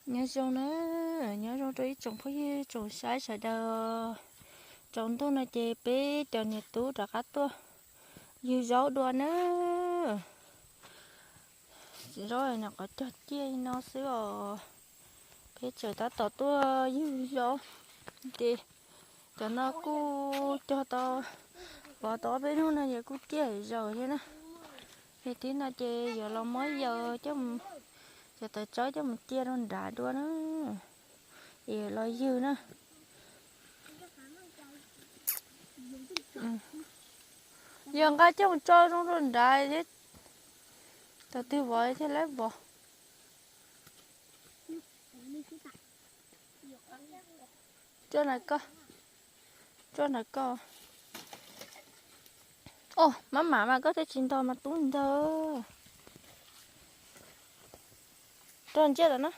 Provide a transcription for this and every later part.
Nyob zoo na, nyob zoo rau ib tsoom phooj ywg tsoom saib sawv daws. Tsaus ntuj no ces peb cov niam tub rov qab tuaj ywg zaub dua na. Zaub nyuam qhuav cog ciaj li no xwb os. Peb tseem tab tom tuaj ywg zaub ces cov no kuj cog tau, pov tau ob peb hnub no ces kuj ciaj zaus thiab na. Ces tib no ces yuav los muab yaws coj, cov tawv tsawb coj mus cia rau nrad dua na, es los ywg na. Yog nqa coj mus tso zoo rau nrad thiab, thaum twg vov thiaj li vov. Tso na koj, tso na koj. Os, maj mam mas koj thiaj tsis ntog mas tub ntag. Rau ntsia tom no.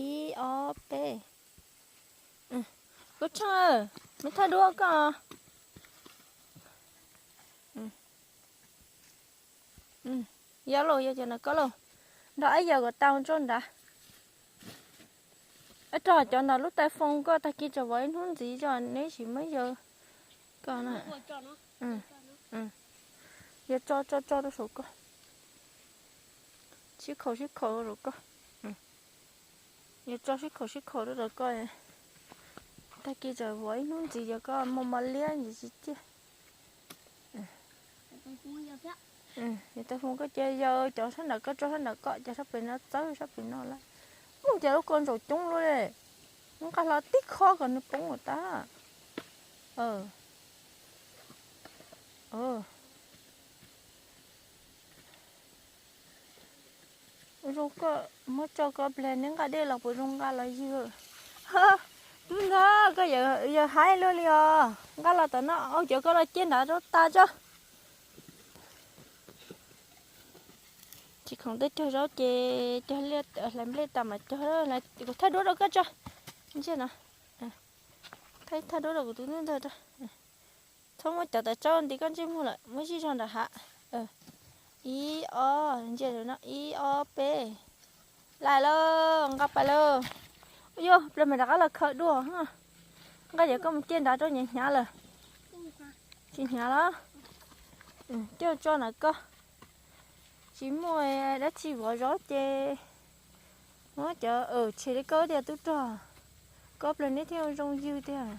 Ib ob peb. Kub Tsheej, me thawj duab koj. Yog lauj, yog cov no koj lauj. Nrog ib yam kom tau tso nrad. Ib rog cov ntawm lub tais foos koj tag kis tseem vov ib hnub ntxiv tso neb sim muab yaws koj na. Yog tso tso tso rau saum koj. Sib khaum sib khaum rau koj. Yog tso sib khaum sib khaum rau koj. Tag kis tseem vov ib hnub ntxiv yog koj mos mos liab ntxiv tsis ciaj. Yog tais foos koj cia yaws cov sab nram koj tso sab nram koj, cov sab pem no txawb sab pem no lawm. Ub, cas lub ko ntsaum coob luaj li. Muab nqa hlo tib khob kom nws poob kom tas. Ua zoo koj muab tso koj ple neb nqa dej los puas zoo nqa los ywg. Tub ntag, koj yawg haib luaj li os. Nqa los tom no, cov koj los ciaj nrad rau tas tso. Tsis khoom tej cog zaub ces cog liaj hlais nplej tas mas cog, kuv thaij duab rau koj tso. Ntsia no, thaij thaij duab rau kuv tus tub ntag. Txhob muab cov tawv tsawb nti koj ntsej muag lawm, muab zij zog nram hav. Ib ob, ntsia no, ib ob peb. Lawm lauj, nqa pais lauj. Ua yog pliag mas rov qab los khaws dua. Nqa cov koj mus ciaj nrad rau nyias hnyav lawm. Tsis hnyav los? Coj tso na koj. Tsis muaj dab tsi vov zaub ces muab cov tshem li koj tiag tub rog. Koj pliag neb thiaj zoo ywg tiag.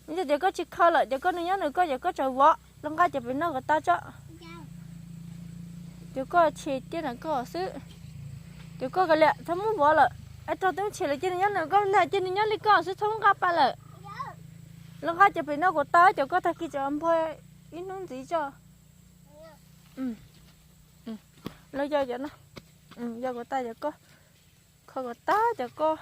Yog tias koj tsis khaws lawm ces koj nws nyob nws koj, ces koj tseem vov los nqa cov pem no kom tas tso. Ces koj tshem ciaj na koj xwb. Ces koj kav liam txhob muab vov lawm. Ib rog twb tshem lawm ces nws nyob nws koj ntag, ces nws nyob li koj xwb txhob muab nqa pais lawm. Los nqa cov pem no kom tas, cov koj tag kis tseem npog ib hnub ntxiv tso. Los yog cov no, yog kom tas cov koj, kho kom tas cov koj,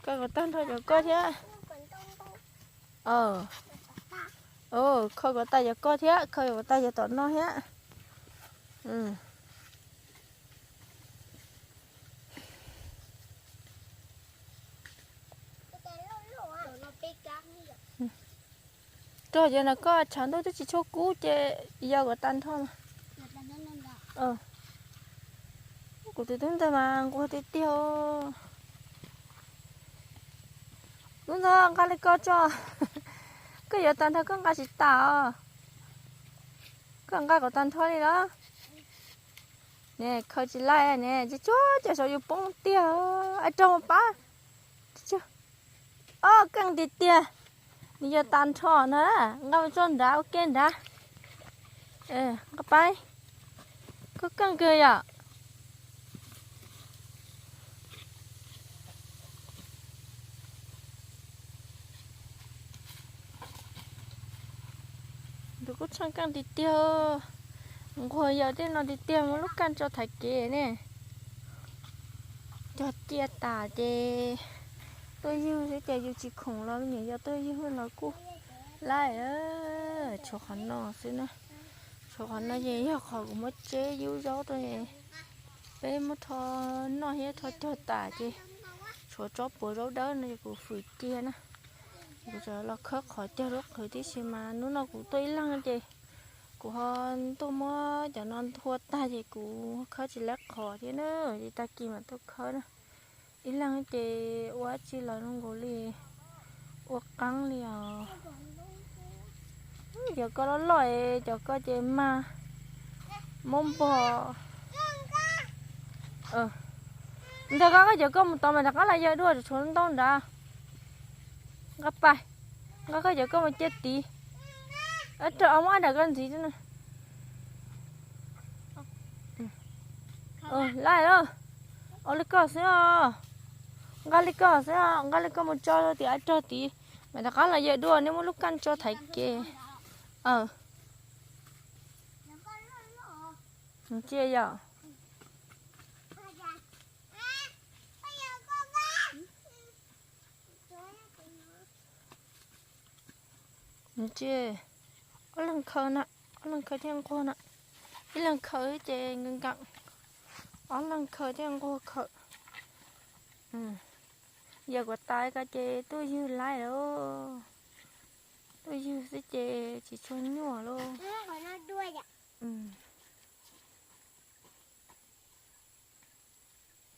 kho kom tag nrho cov koj thiab. Kho kom tas cov koj thiab, kho kom tas cov tom no thiab. Rog ces no koj tshav ntuj twb tsis tshua kub ces yog kom tas nrho mas. Kuv tus tub ntawd mas nquag tiag tiag. Tub ntawd nqa li koj tso. Koj yuav tas nrho koj nqa tsis tas os. Koj nqa kom tas nrho li los. Ne khaws tsis laij ne, tsuag tsuag ces saum yus poob tiag. Ib rog mus pab. Ob keej tiag tiag. Nws yog tas nrho na, nqa mus tso nrad ua ke nrad. Nqa pab. Koj keej kawg yom. Tus kuj tsheej keej tiag tiag. Nquag yog tej no tiag tiag, muab lub kaj tso thaiv kev ne. Cog ciaj tas ces tuaj ywg xwb ces yus tsis khoom los me nyuam yaus tuaj ywg los kuj laij. Tshuav qhov no xwb na. Tshuav qhov no ces yog qhov kuv muab tseb yub zaub rau, peb muab rho noj thiab rho cog tas ces tshuav tsob puav zaub dawb no ces kuv fwm cia na. Kuv los khawb qhov cog lub qhwv tib si mas hnub no kuv tuaj ib leeg ces Kuv ho tuaj muab cov no nthua tag ces kuv khawb tsis laib qhov thiab na, ces tag kis mam tuaj khawb na. Ib leeg ces ua tsis los zoo nkaus li ua qeeb li os. Cov ko loj loj, cov ko ces mag mob npog. Ntawd nqa koj cov ko mus tod mas rov qab los yawg dua, tshuav ntau nrad. Nqa pais, nqa koj cov ko mus cia tid. Rau muab ab dam ko ntxiv. Laij, ua li ko xwb os. Nqa li ko xwb os, nqa li ko mus tso rau tim av rog tid, mas rov qab los yawg dua, nej muab lub kaj tso thaiv kev. Cia yom. Cia, ob leeg khaws na, ob leeg khaws thiaj nquag na. Ib leeg khaws ces nkees nkees, ob leeg khaws thiaj nquag khaws. Yog kuv tais ko ces tuaj ywg laij lauj, tuaj ywg xwb ces tsis tshua nyuaj lauj.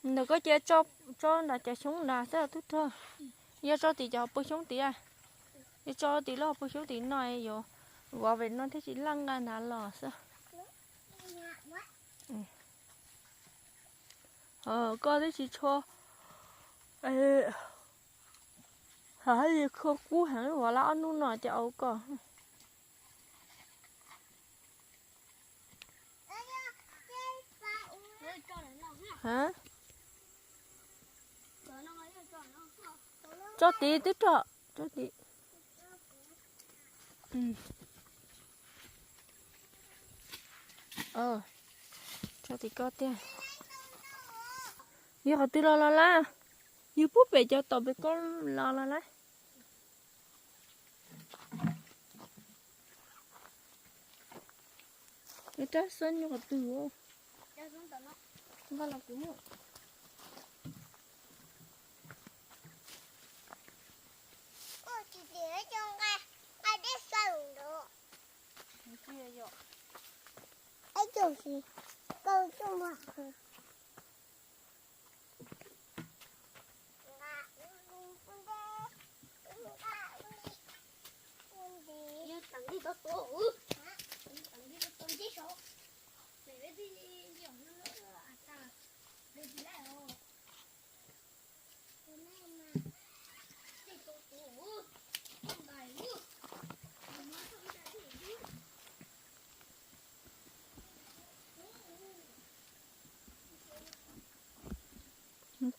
Ntawm koj cia tso nram cov xyoob nrad xwb tub rog. Yog tso tim cov hauv paus xyoob tid, yog tso tim lub hauv paus xyoob tim no yuav vov pem no thiaj tsis laj nqa nrad los xwb. Koj twb tsis tshua, hais li khua kub heev, vov lawm ob hnub no ces au koj. Tso tid tub rog, tso tid. Tso tim ko tiag. Yog qhov twg los los lawm? Yog puag pem cov tom pem ko los los lawm. Rab xeeb nyob qhov twg? Nqa los kuv muab.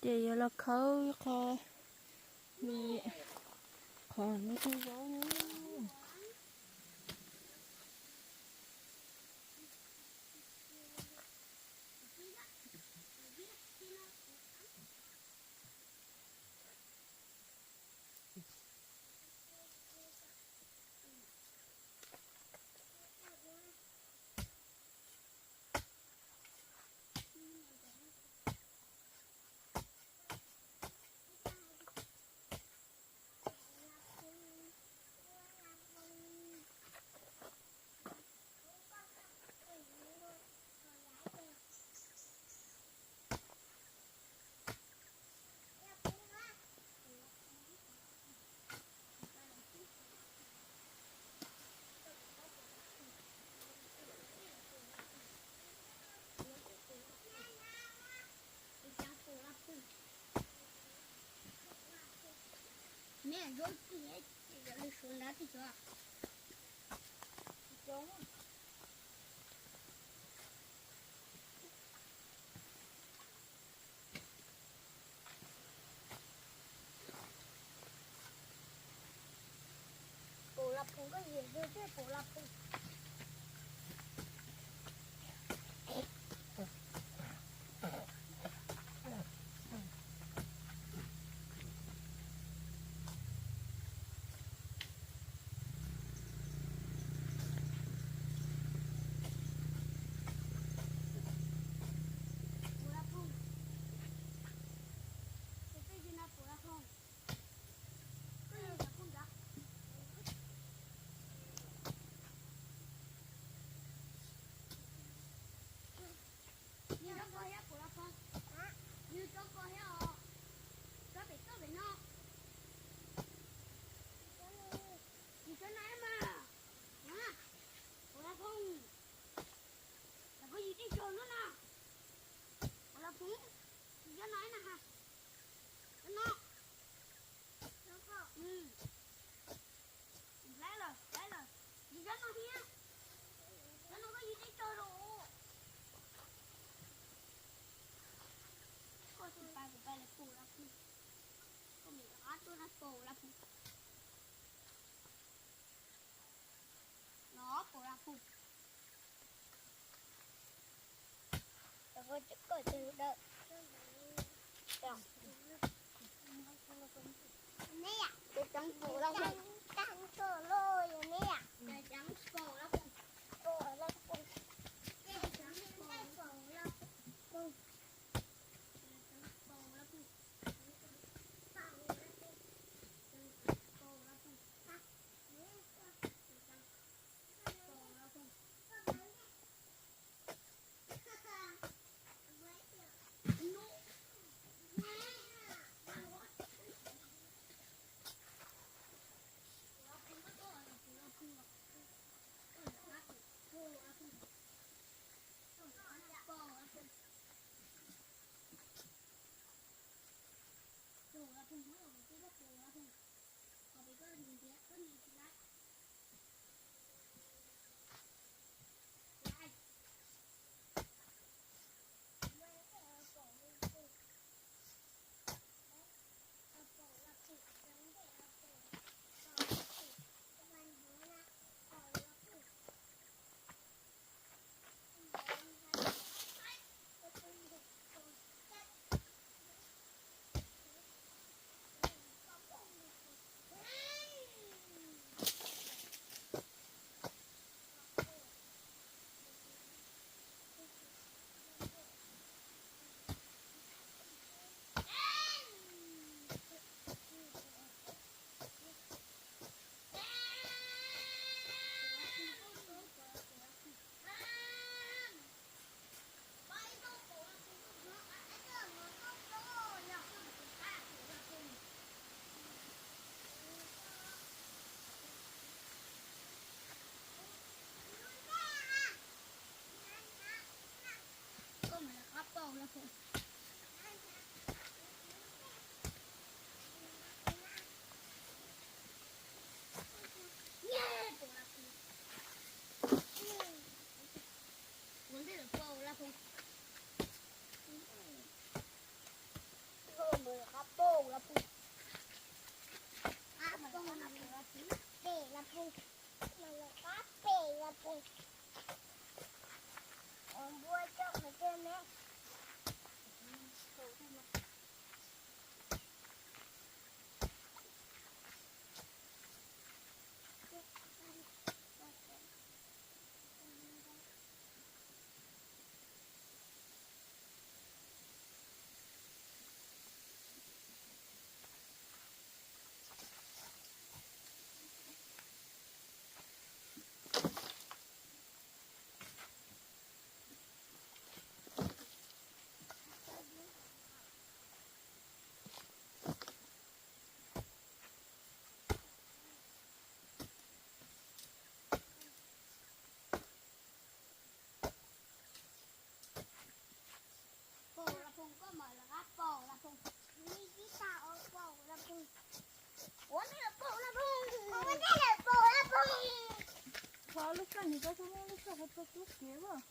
Ces yuav los khawb ib qho, qhov no tej zaub. Cov no na ha. Cov no. Laib lawm, laib lawm. Yus cov no thiab. Cov no koj yus teb tso rau. Koj tsis pais kuv pais lawv paus lab pug. Koj mus rov qab tuaj lawv paus lab pug. No paus lab pug. Koj tsis daws. Neb yam, cov tseev paus lab pug. Tag tag loj yog neb yam. Cov tseev paus lab pug. Paus lab pug. Cov tseev paus lab pug. Paus lab pug. Koj mus rov qab paus lab pug. Ua ntej lawv paus lab pug. Koj mus rov qab paus lab pug. Qab paus lab pug. Pem lab pug. Mas lawv qab pem lab pug. Npua coj qhov twg ne? Paus lab pug, koj mam li qab paus lab pug. Ua ntej lawv paus lab pug. Ua ntej lawv paus lab pug. Qhov lub txaj nws rau txog muaj lub txaj qhov rau tub kev as.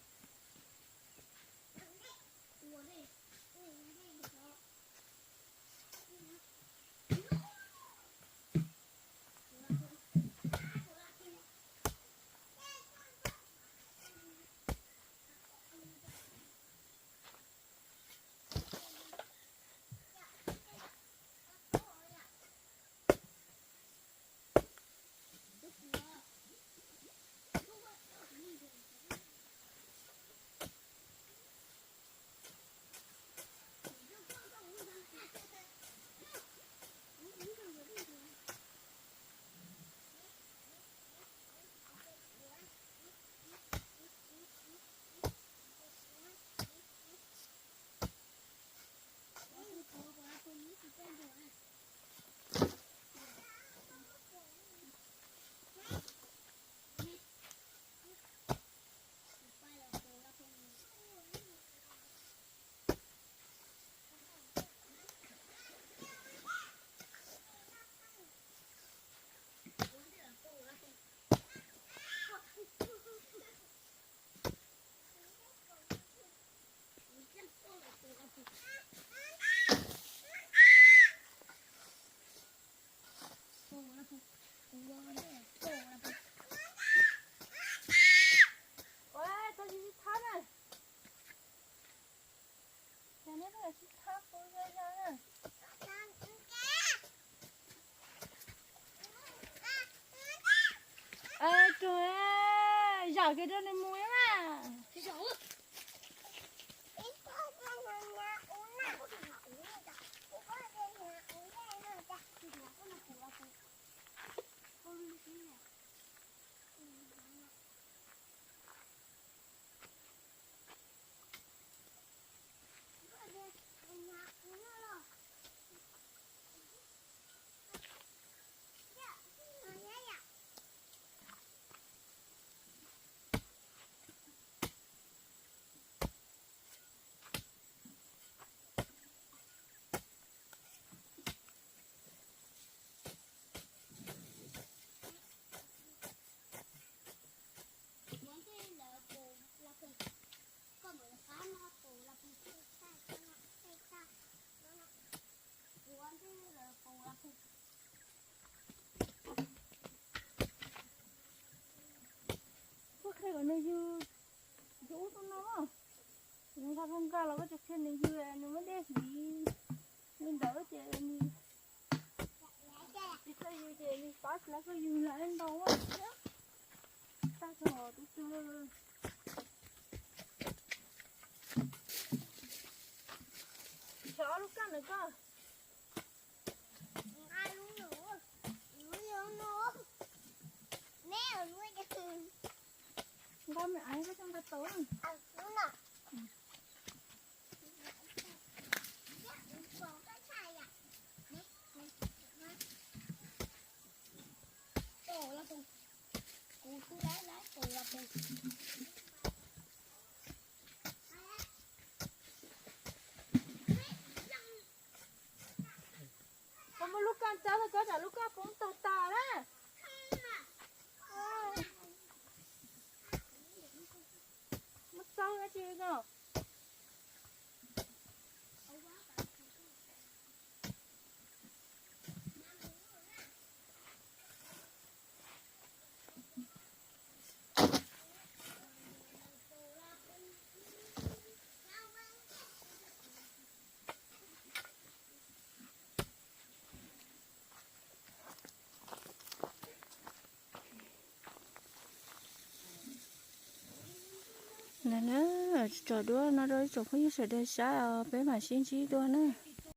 Rau, zaum kiag rau nws mus mas. Kuv qhia kom nws yws, yws ub tub no, nws nqa nqa los koj tsis qhia nws yws, nws muab dej hliv li ntawd ces nws tsis txawj yws ces nws pab tsis tau koj yws lawm ntau. Tag tso tus twg. Tso ob lub kaj ntawd koj. Nqa me aiv koj coj nqa tau. Koj muab lub kaj txawb koj tsam lub kaj poob tag tas na. Muab txawb dab tsi no. Tso duab no rau ib tsoom phooj ywg sawv daws saib os, peb mam sib ntsib dua na.